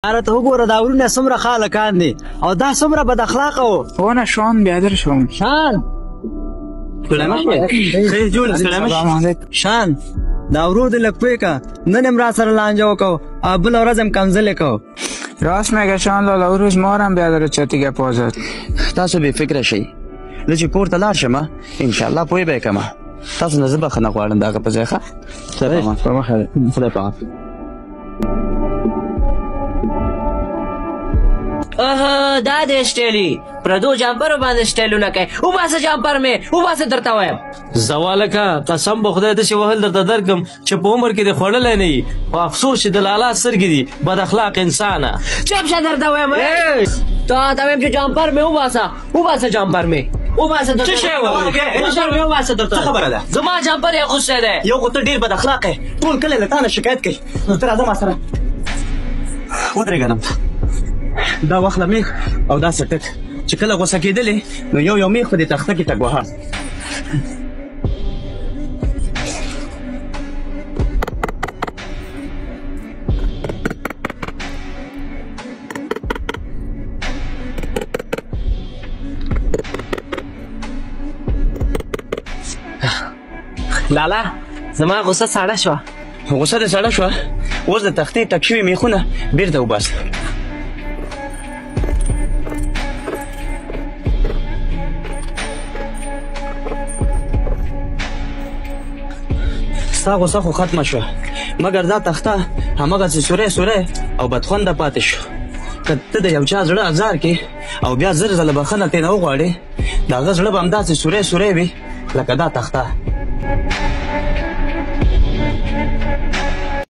یاره ته وګوره دا ورونه څومره ښه هلکان دي او دا څومره بد اخلاقه وو. ونه شان بیادر شوم. شان شان دا ورور دې لږ پوه که، نن هم راسره لانجه وکړو او بله ورځ هم کنځلې کوو. راست میگه شان لالا، او روز ما هم بیادر چتی گپ زد. تاسو بې فکره شئ، زه چې کور ته لاړ شم انشاءالله پوه به یې کړم. تاسو نه زه بخښنه غواړم د هغه په ځای. ښه خدای په امان. اها دا دې سټایلي پردو جامپرو باندې سټایلونه کوي. وباسه جامپر مې وباسه درته وایم. زوالکه قسم به خدای داسې وهل درته درکم چې په عمر کې دې خوړلی نه وي، خو افسوس چې د لالا سترګې دي. بد اخلاق انسانه، چپ شه درته وایم. تا ته وایم چې جامپر مې وباسه، وباسه جامپر مې وباسه درته. څه شی جامپر مې وباسه درته. څه خبره ده؟ زما جامپر یې اغوستی دی. یو خو ته ډېر بد اخلاقه یې، ټول کلی له تا نه شکایت کوي. نو ته راځه ما سره ودرېږه. نم دا واخله میخ او دا څټک، چې کله غوسه کېدلې نو یو یو میخ په دې تخته کې ټک وهه. لالا زما غوسه ساړه شوه. غوسه دې سړه شوه؟ اوس د تختې ټک شوي میخونه بیرته وباسه. ستا غوسه خو ختمه شوه، مګر دا تخته هماغسې سوری سوری او بدخونده پاتې شو. که ته د یو چا زړه ازار کې او بیا 1000 ځله بخښنه ترې نه وغواړې، د هغه زړه به همداسې سوری سوری وي لکه دا تخته.